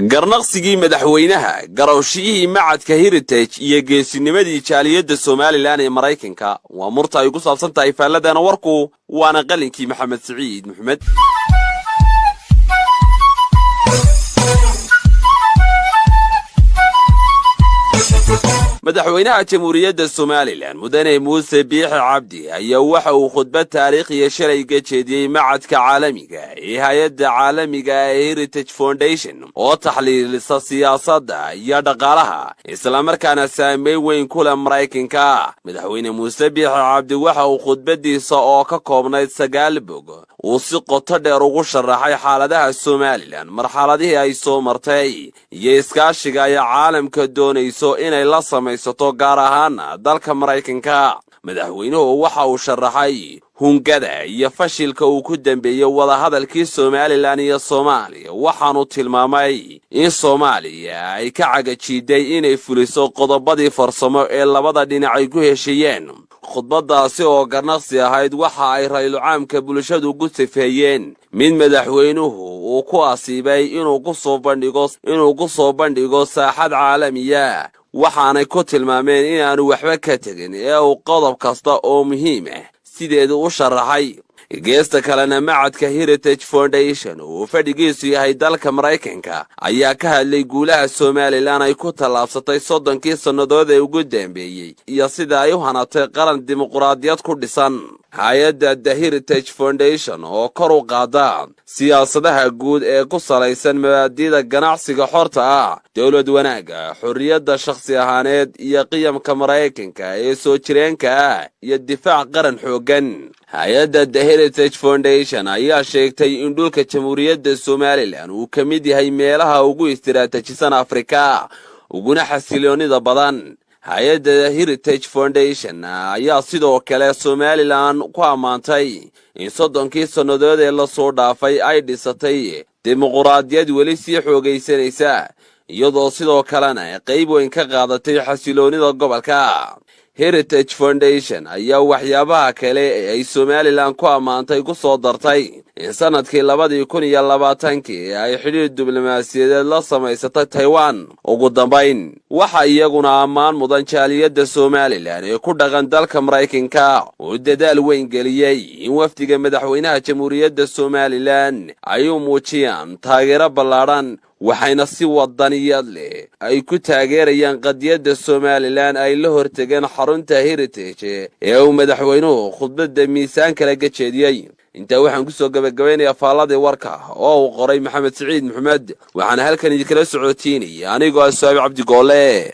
Garnaqsigii madaxweynaha, garowshiyihii macadka Heritage iyo geesinimadii jaaliyadda Somalilan ee Maraykanka waa murta ay ku saabsan tahay faalladana warku, waana qalinkii Maxamed Siciid Maxamed. Madaxweynaha Jamhuuriyadda Somalilan, Mudane Muuse Biixi Cabdi, ayaa waxa uu khudbad taariikhiya shalay ga jeediyey macadka caalamiga ee hay-adda caalamiga ee Heritage Foundation, oo taxliilisa siyaasadda iyo dhaqaalaha, islamarkaana saameyn weyn ku leh Maraykanka. Madaxweyne Muuse Biixi Cabdi waxa uu khudbaddiisa oo ka koobnayd 9 bog uu si qoto dheer ugu sharaxay xaaladaha Somalilan, marxaladihii ay soo martay iyo iskaashiga ay caalamka doonayso inay la samaysato, gaar ahaana dalka Maraykanka. Madaxweynuhu waxa uu sharaxay hungada iyo fashilka uu ku dambeeyey wadahadalkii Somalilan iyo Soomaaliya, waxaanu tilmaamay in Soomaaliya ay ka cagajiiday inay fuliso qodobadii farsamo ee labada dhinac ay ku heshiiyeen. Khudbaddaasi oo garnaqsi ahayd waxa ay raylucaamka bulshadu ku sifeeyeen mid madaxweynuhu uu ku asiibay inuu ku soo bandhigo saaxad caalamiya, waxaanay ku tilmaameen inaanu waxba ka tegin ee uu qodob kasta oo muhiim ah sideedu u sharaxay. Geesta kalena, macadka Heritage Foundation uu fadhigiisu yahay dalka Maraykanka ayaa ka hadlay guulaha Somalilan ay ku tallaabsatay 30kii sannadood ee ugu dambeeyey iyo sida ay u hanatay qaran dimuquraadiyad ku dhisan. Hay-adda The Heritage Foundation oo kor u qaada siyaasadaha guud ee ku salaysan mabaadi'da ganacsiga xorta ah, dowlad wanaagga, xorriyadda shakhsi ahaaneed iyo qiyamka Maraykanka ee soo jireenka ah iyo difaac qaran xooggan. Hay-adda The Heritage Foundation ayaa sheegtay in dhulka Jamhuuriyadda Somalilan uu ka mid yahay meelaha ugu istiraatiijisan Afrika uguna xasiloonida badan. Hay-adda Heritage Foundation ayaa sidoo kale Somalilan ku ammaantay in 30kii sannadood ee lasoo dhaafay ay dhisatay dimuquraadiyad weli sii xoogaysanaysa, iyadoo sidoo kalena qayb weyn ka qaadatay xasiloonida gobolka. Heritage Foundation ayaa waxyaabaha kale ee ay Somalilan ku ammaantay ku soo dartay in sannadkii 2020kii ay xidhiir diblomaasiyadeed la samaysatay Taiwan. Ugu dambayn, waxa iyaguna ammaan mudan jaaliyadda Somalilan ee ku dhaqan dalka Maraykanka oo dadaal weyn geliyey in wafdiga madaxweynaha Jamhuuriyadda Somalilan ay u muujiyaan taageero ballaadhan, waxayna si wadaniyad leh ay ku taageerayaan qadiyadda Somalilan ay la hortegeen xarunta Heritage ee uu madaxweynuhu khudbadda miisaan kala ga jeediyey. Intaa waxaan kusoo gabagabaynayaa faalladii warka oo uu qoray Maxamed Siciid Maxamed, waxaana halkan idinkala socotiinaya anigoo ah Saabi Cabdi Goole.